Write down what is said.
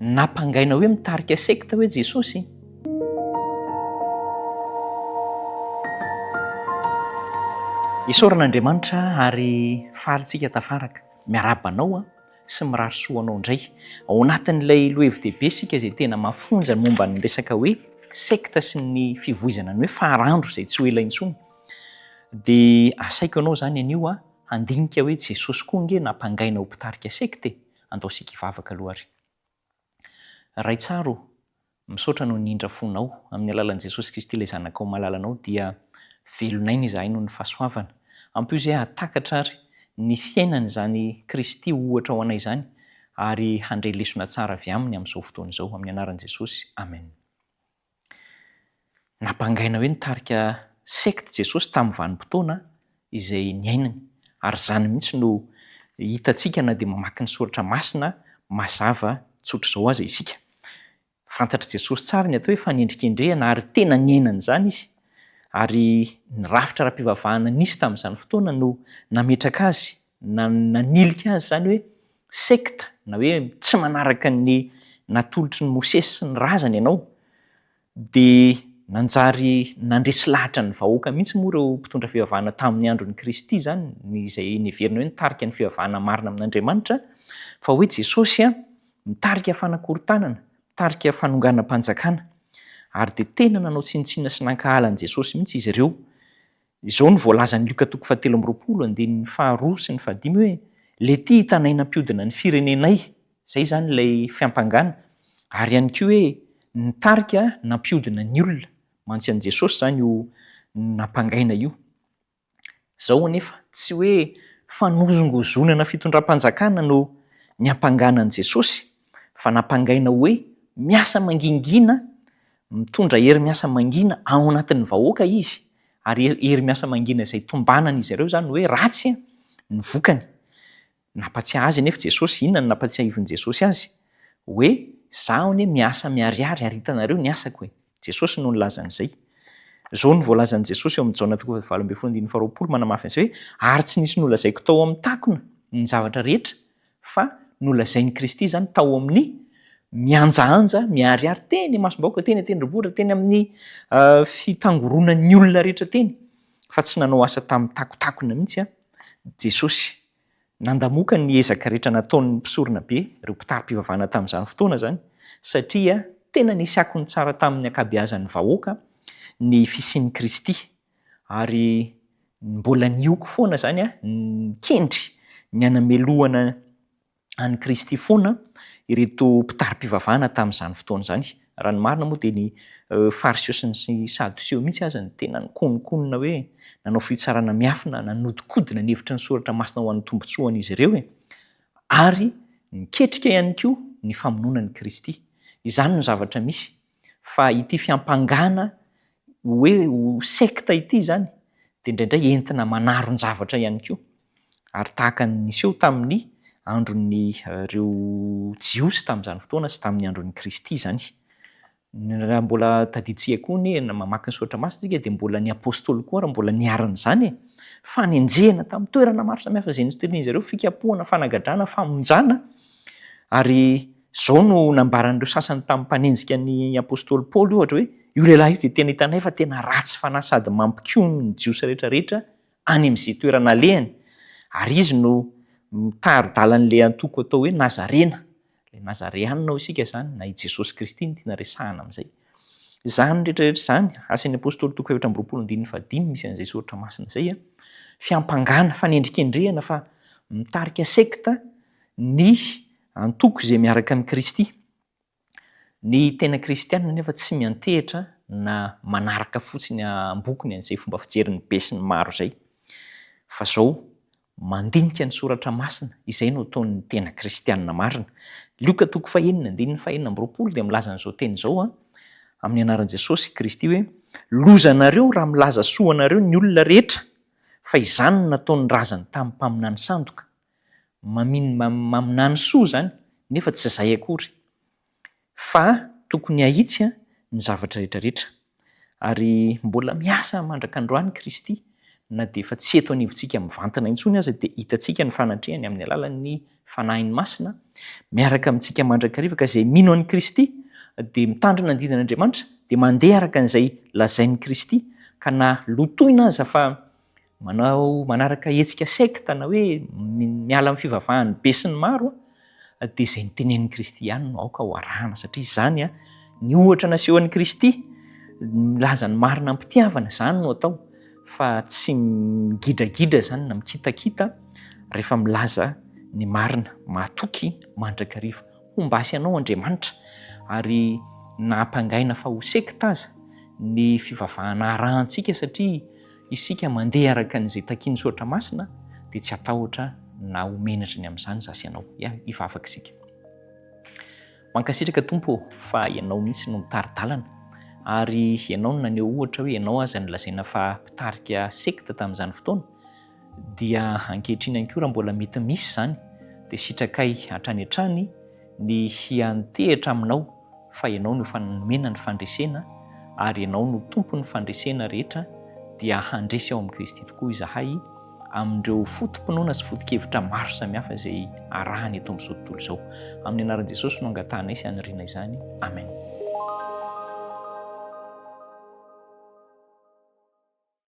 Nampangaina hoe mitarika sekta hoe Jesosy? Isaorana Andriamanitra ary faly tsika tafaraka. Miarahaba anao an sy mirary soa anao indray. Ao anatin'ilay lohevi-dehibe isika izay tena mafonja momba ny resaka hoe sekta sy ny fivoizana ny hoe farandro izay tsy ho ela intsony. Dia asaiko ianao izany anio an handinika hoe Jesosy koa ange nampangaina ho mpitarika sekta e! Andao isika hivavaka aloha ary. Ray tsara o, misaotra noho ny indra fonao, amin'ny alalan'i Jesosy Kristy ilay Zanakao malalanao dia velon'aina izahay noho ny fahasoavana. Ampio izahay hahatakatra ary ny fiainany izany Kristy ho ohatra ho anay izany ary handray lesona tsara avy aminy amin'izao fotoana izao. Amin'ny anaran'i Jesosy. Amen. Nampangaina hoe nitarika secte Jesosy tamin'ny vanim-potoana izay niainany. Ary izany mihitsy no hitantsika na dia mamaky ny soratra masina mazava tsotr'izao aza isika. Fantatr'i Jesosy tsara ny atao hoe fanendrikendrehana ary tena niaina an'izany izy. Ary ny rafitra ara-pivavahana nisy tamin'izany fotoana no nametraka azy na nanilika azy izany hoe sekta na hoe tsy manaraka ny natolotry ny Mosesy sy ny razany ianao, dia nanjary nandresy lahatra ny vahoaka mihitsy moa ireo mpitondra fivavahana tamin'ny andron'i Kristy izany, ny izay neverina hoe nitarika ny fivavahana marina amin'Andriamanitra, fa hoe Jesosy mitarika fanakorontanana, mitarika fanonganam-panjakana. Ary dia tena nanao tsinontsinona sy nankahala an'i Jesosy mihitsy izy ireo. Izao no voalazan'i Lioka toko fahatelo amby 20 andininy faharoa sy ny fahadimy hoe, Letia hitanay nampiodina ny firenenay, izay izany ilay fiampangana, ary ihany koa hoe nitarika nampiodina ny olona, mantsy an'i Jesosy izany io nampangaina io. Izao anefa, tsy hoe fanozongozonana fitondram-panjakana no niampangana an'i Jesosy, fa nampangaina hoe miasa mangingina, mitondra hery miasa mangina ao anatin'ny vahoaka izy, ary hery miasa mangina izay tombanan'izy ireo izany hoe ratsy ny vokany. Nampatsiahy azy anefa Jesosy, inona no nampatsiahivin'i Jesosy azy? Hoe, Izaho anie miasa miharihary ary hitanareo ny asako e. Jesosy no nilaza an'izay. Izao no voalazan'i Jesosy eo amin'ny Jaona toko faha-18 andininy faha-20 manamafy an'izay hoe, Ary tsy nisy nolazaiko tao amin'ny takona ny zavatra rehetra, fa nolazain'i Kristy izany tao amin'ny mihanjahanja, miharihary teny imasom-bahoaka, teny an-tendrombohitra, teny amin'ny fitangoronan'ny olona rehetra teny, fa tsy nanao asa tamin'ny takotakona mihitsy Jesosy. Nandamoka ny ezaka rehetra nataon'ny mpisorona be, ireo mpitari-pivavahana tamin'izany fotoana izany, satria tena nisy akony tsara tamin'ny ankabeazan'ny vahoaka ny fisian'i Kristy. Ary mbola nioko foana izany, nikendry ny hanamelohana an'i Kristy foana ireto mpitari-pivavahana tamin'izany fotoana izany. Raha ny marina moa dia ny Fariseo sy ny Sadoseo mihitsy aza no tena nikononkonona hoe nanao fitsarana miafina, nanodinkodina ny hevitry ny Soratra Masina ho an'ny tombontsoan'izy ireo e! Ary niketrika ihany koa ny famonoana an'i Kristy. Izany no zavatra misy. Fa ity fiampangana hoe ho sekta ity izany dia indraindray entina manaron-javatra ihany koa. Ary tahaka ny niseho tamin'ny andron'ireo Jiosy tamin'izany fotoana sy tamin'ny andron'i Kristy izany. Raha mbola tadidintsika koa anie na mamaky ny soratra masina isika dia mbola ny apostoly koa ary mbola niharan'izany e! Fanenjehana tamin'ny toerana maro samihafa izay notorian'izy ireo, fikapohana, fanagadrana, famonjana. Ary izao no nambaran'ireo sasany tamin'ny mpanenjika ny apostoly Paoly ohatra hoe, io lehilahy io dia tena hitanay fa tena ratsy fanahy sady mampikomy ny Jiosy rehetra rehetra any amin'izay toerana alehany, ary izy no mitari-dalan'ilay antoko atao hoe Nazarena, ilay Nazareanina hoy isika izany, na i Jesosy Kristy no tiana resahana amin'izay. Izany rehetra rehetra izany, Asan'ny Apostoly toko faha-24 andininy fahadimy misy an'izay soratra masina izay, fiampangana, fanendrikendrehana fa mitarika sekta ny antoko izay miaraka amin'i Kristy. Ny tena kristiana anefa tsy miantehitra na manaraka fotsiny ambokony an'izay fomba fijerin'ny besinimaro izay. Fa izao, mandinika ny soratra masina, izay no ataon'ny tena kristiana marina. Lioka toko fahenina andininy fahenina amby 20 dia milaza an'izao teny izao amin'ny anaran'i Jesosy Kristy hoe, Lozanareo raha milaza soa anareo ny olona rehetra, fa izany no nataon'ny razany tamin'ny mpaminany sandoka. Mamin maminany soa izany nefa tsy izay akory fa tokony ahitsy ny zavatra rehetra rehetra ary mbola miasa mandrak'androany Kristy. Na dia efa tsy eto anivontsika mivantana intsony aza dia hitantsika ny fanatrehany amin'ny alalan'ny Fanahiny Masina miaraka amintsika mandrakariva ka izay mino an'i Kristy dia mitandrina ny didin'Andriamanitra dia mandeha araka an'izay lazain'i Kristy ka na lotoina aza fa manao manaraka hetsika sekta na hoe miala amin'ny fivavahan'ny be sy ny maro dia izay notenenin'i Kristy ihany no aoka ho arahana satria izany ny ohatra nasehon'i Kristy milaza ny marina am-pitiavana izany no atao fa tsy migidragidra izany na mikitakita rehefa milaza ny marina, mahatoky mandrakariva. Hombasy anao Andriamanitra ary na ampangaina fa ho sekta aza ny fivavahana arahantsika satria isika mandeha araka an'izay takian'ny soratra masina dia tsy hatahotra na ho menatra ny amin'izany za sy ianao. Ya, hivavaka isika. Mankasitraka Tompo ô fa ianao mihitsy no mitari-dalana ary ianao no naneho ohatra hoe ianao aza no lazaina fa mpitarika sekta tamin'izany fotoana dia ankehitriny ihany koa raha mbola mety misy izany dia sitrakay hatrany hatrany ny hiantehitra aminao fa ianao no efa nomena ny fandresena ary ianao no tompon'ny fandresena rehetra dia handresy ao amin'i Kristy tokoa izahay amin'ireo foto-pinoana sy foto-kevitra maro samihafa izay arahana eto amin'izao tontolo izao. Amin'ny anaran'i Jesosy no angatahanay sy aniriana izany. Amen.